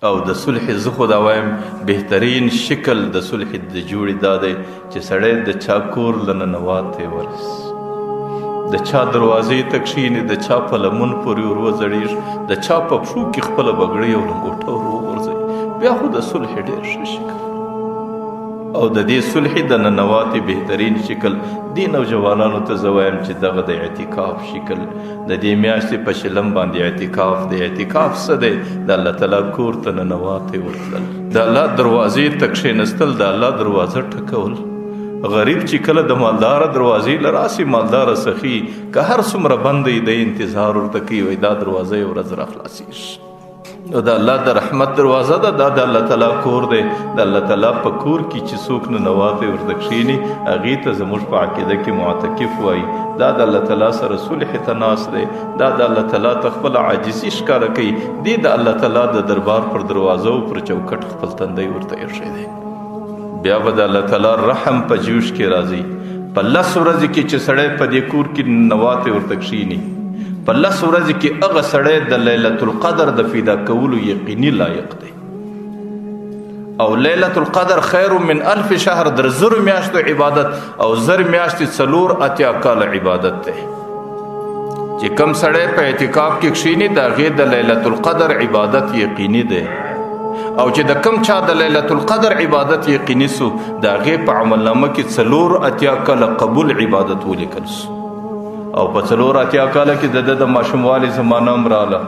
او د صلح زه خو دا وایم بهترین شکل د صلح د جوړې دا دی چې سړی د چا کور له ننواتې ورسي، د چا دروازې ته کښېني، د چا په لمن پورې ور وځړېږي، د چا په پښو کې خپله بګړۍ او لنګوټه ور وغورځوي، بیا خو د صلح ډېر ښه شکل. او د دې صلح د ننواتې بهترین شکل دې نوجوانانو ته زه وایم چې دغه د اعتکاف شکل، د دې میاشتې په شلم باندې اعتکاف دی. اعتکاف څه دی؟ د الله تعالی کور ته ننواتې ورتلل، د الله دروازې ته کښېنستل، د الله دروازه ټکول. غریب چې کله د مالداره دروازې له راسي، مالداره سخي که هر څومره بند دی، دی انتظار ورته کوي، وایي دا دروازه یې ورځ راخلاصېږي. نو د الله د رحمت دروازه ده، دا د الله تعالی کور دی. د الله تعالی په کور کې چې څوک ننواتې ورته کښېني، هغې ته زموږ په عقیده کې معتکف وایي. دا د الله تعالی سره صلح ته ناست دی، دا د الله تعالی ته خپله عاجزي ښکاره کوي. دی د الله تعالی د دربار پر دروازه او پر چوکټ خپل تندی ورته ایښی دی. بیا به د الله تعالی رحم په جوش کې راځي. په لس ورځې کې چې سړی په دې کور کې ننواتې ورته کښېني، په لس ورځې کې هغه سړی د لیلة القدر د پیدا کولو یقیني لایق دی. او لیلة القدر خیر من الف شهر، در 1000 میاشتو عبادت او 1000 میاشتې 84 کاله عبادت دی. چې کم سړی په اعتکاف کې کښېني، د هغې د لیلة القدر عبادت یقیني دی. او چې د کم چا د لیلة القدر عبادت یقیني سو، د هغې په عملنامه کې 84 کاله قبول عبادت ولیکل سو. او په 84 کاله کې د ده د ماشوموالي زمانه هم راله،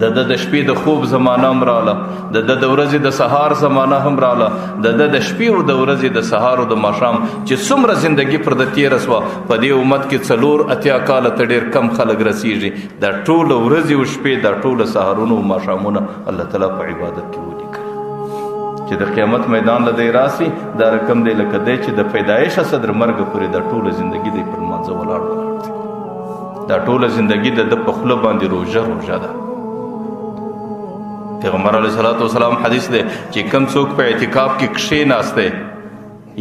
د ده د شپې د خوب زمانه هم راله، د ده د ورځې د سهار زمانه هم راله، د ده د شپې او د ورځې د سهار او د ماښام چې څومره زندګي پر ده تېره سوه، په دې امت کې 84 کاله ته ډېر کم خلک رسېږي. دا ټوله ورځې او شپې، دا ټوله سهارونه او ماښامونه الله تعالی په عبادت کې ولیکل. چې د قیامت میدان له دی راسي، دا رقم دی لکه دی چې د پیدایشه څخه تر مرګه پورې دا ټوله زندګي دی پر لمانځه ولاړ ولاړ دی. دا ټوله زندګي د ده په خوله باندې روژه روژه ده. پیغمبر علیه الصلاة والسلام حدیث دی چې کم څوک په اعتکاف کې کښېناست دی،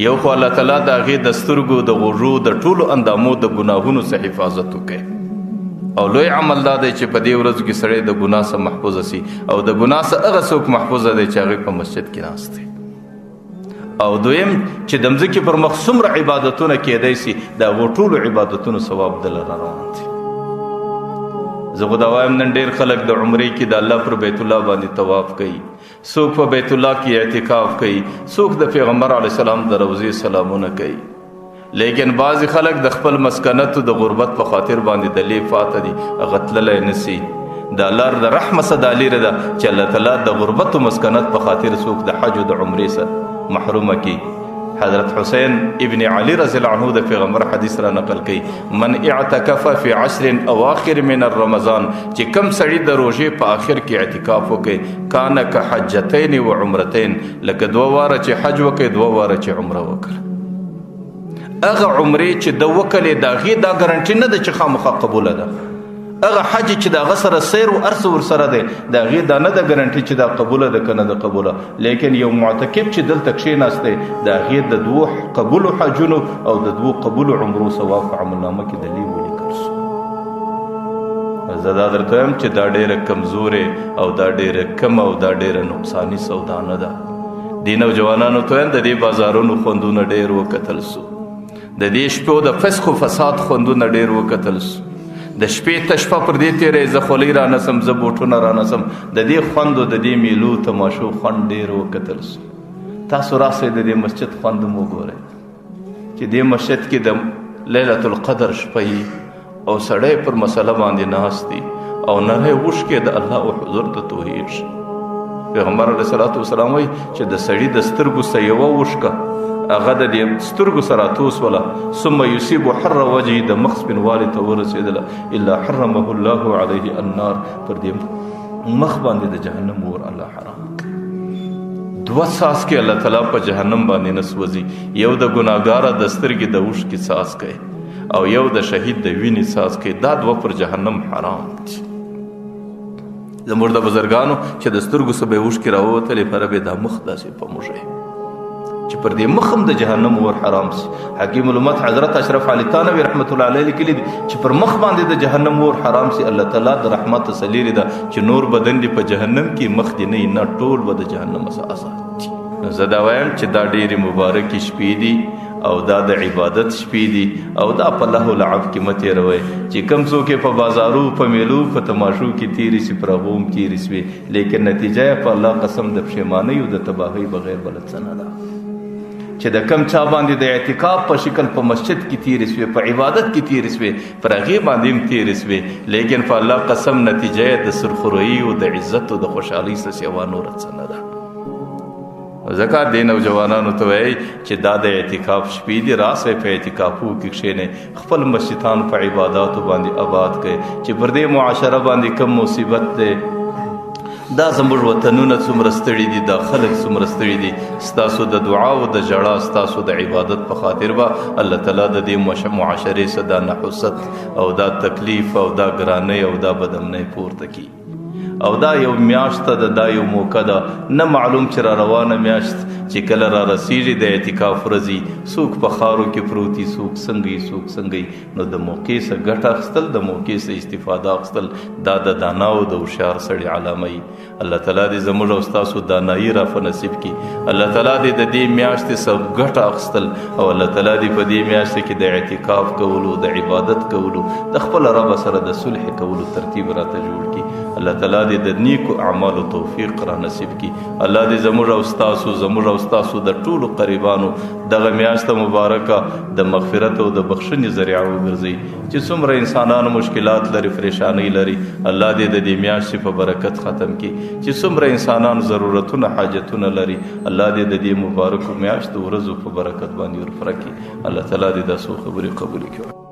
یو خو الله تعالی د هغې د سترګو، د غوږو، د ټولو اندامو د ګناهونو څخه حفاظت وکړي. او لوی عمل دا دی چې په دې ورځو کې سړی د ګناه څخه محفوظ سي، او د ګناه څخه هغه څوک محفوظ دی چې هغه په مسجد کې ناست دی. او دویم چې د مځکې پر مخ څومره عبادتونه کېدای سي، د هغو ټولو عبادتونو ثواب دله را روان دی. زه خو دا وایم نن ډېر خلک د عمرې کې د الله پر بیت الله باندې طواف کوي، څوک په بیت الله کې اعتکاف کوي، څوک د پیغمبر علیه السلام د روضې سلامونه کوي، لیکن بعضې خلک د خپل مسکنت او د غربت په خاطر باندې د لې فاته دي، هغه تللی نه سي. د الله د رحمه څخه دا لیرې ده چې الله تعالی د غربت او مسکنت په خاطر څوک د حج او د عمرې څخه محرومه کړي. حضرت حسین ابن علی رضی الله عنه د پیغمبر حدیث را نقل کړي، من اعتکف فی عشر اواخر من الرمضان، چې کم سړي د روژې په آخر کې اعتکاف وکړي، کان کحجتین و عمرتین، لکه دوه واره چې حج وکړي، دوه واره چې عمره وکړي. هغه عمرې چې د وکړې، د هغې دا ګارانټي نه ده چې خامخا قبوله ده. هغه حج چې د هغه سره سیر او هر څه ورسره دی، د هغې دا نه ده ګارانټي چې دا قبوله ده که نه ده قبوله. لیکن یو معتکف چې دلته کښېناست دی، د هغې د دوو قبولو حجونو او د دوو قبولو عمرو ثواب په عملنامه کې د لې ولیکل سو. زه دا درته وایم چې دا ډېره کمزورې او دا ډېره کمه او دا ډېره نقصاني سودا نه ده. دې نوجوانانو ته وایم د دې بازارونو خوندونه ډېر وکتل سو، د دې شپو د فسق و فساد خوندونه ډېر وکتل سو. د شپې ته شپه پر دې تېرې، زه خولۍ رانسم، زه بوټونه رانسم، د دې خوند او د دې میلو تماشو خوند ډېر وکتل سو. تاسو راسئ د دې مسجد خوند هم وګورئ چې دې مسجد کې د لیلة القدر شپه یي او سړی پر مسله باندې ناست دی او نری اوښکې د الله او حضور ته تویېږي. پیغمبر علیه الصلاة والسلام وایي چې د سړي د سترګو څخه یوه اوښکه هغه د دې سترګو سره راتوسوله، ثم یصیب حر وجهه، د مخ سپینوالي ته ورسېدله، الا حرمه الله علیه النار، پر دې مخ باندې د جهنم اور الله حرام کړ. دوه څاڅکي الله تعالی په جهنم باندې نه سوځي، یو د ګناهګاره د سترګې د اوښکې څاڅکی او یو د شهید د وینې څاڅکی، دا دوه پر جهنم حرام دي. زموږ د بزرګانو چې د سترګو څخه به یې اوښکې راووتلې، پره به یې دا مخ داسې په موږی چې پر دې مخ هم د جهنم اور حرام سي. حکیم الامت حضرت اشرف علي تانوي رحمت الله علیه لیکلي دي چې پر مخ باندې د جهنم اور حرام سي. الله تعالی د رحمت تسلیري ده چې نور بدن دې په جهنم کې مخ دې نه، نه ټول به د جهنم څخه آزاد دي. نو زه دا وایم چې دا ډېرې مبارکې شپې دي او دا د عبادت شپې دي او دا په لهو لعب کې مه تېروئ چې کوم څوک یې په بازارو، په میلو، په تماشو کې تېرې سي، پر هغو هم تېرې سوې، لیکن نتیجه یې په الله قسم د پښیمانۍ او د تباهۍ بغیر بله څه نه ده. چې د کم چا باندې د اعتکاف په شکل په مسجد کې تېرې سوې، په عبادت کې تېرې سوې، پر هغې باندې هم تېرې سوې، لیکن په الله قسم نتیجه یې د سرخرویي او د عزت او د خوشحالۍ څه سوا نوره څه نه ده. ځکه دې نوجوانانو ته وایي چې دا د اعتکاف شپې دي، راسئ په اعتکافو کې کښېنئ، خپل مسجدان په عباداتو باندې آباد کړئ چې پر دې معاشره باندې کوم مصیبت دی، دا زموږ وطنونه څومره ستړي دي، دا خلک څومره ستړي دي، ستاسو د دعا او د ژړا، ستاسو د عبادت په خاطر به الله تعالی د دې معاشرې څخه دا نحوست او دا تکلیف او دا ګرانۍ او دا بدامنۍ پورته کړي. او دا یو میاشت ده، دا یو موقع ده، نه معلوم چې را روانه میاشت چې کله را رسیږي د اعتکاف ورځې، څوک په خارو کې پروت وي، څوک څنګه وي، څوک څنګه وي. نو د موقع څخه ګټه اخیستل، د موقع څخه استفاده اخیستل، دا د دانا او د هوښیار سړي علامه وي. الله تعالی دې زموږ او ستاسو دانایي را په نصیب کړي. الله تعالی دې د دې میاشتې څخه ګټه اخیستل او الله تعالی دې په دې میاشت کې د اعتکاف کولو، د عبادت کولو، د خپل رب سره د صلح کولو ترتیب راته جوړ کړي. الله تعالی دې د نیکو اعمالو توفیق را نصیب کړي. الله دې زموږ او ستاسو، زموږ او ستاسو د ټولو قریبانو دغه میاشت مبارکه د مغفرت او د بخښنې ذریعه وګرځي. چې څومره انسانانو مشکلات لري، پریشانۍ لري، الله دې د دې میاشتې په برکت ختم کړي. چې څومره انسانان ضرورتونه، حاجتونه لري، الله دې د دې مبارکو میاشتو ورځو په برکت باندې ورپوره کړي. الله تعالی دې دا څو خبرې قبولې کړي.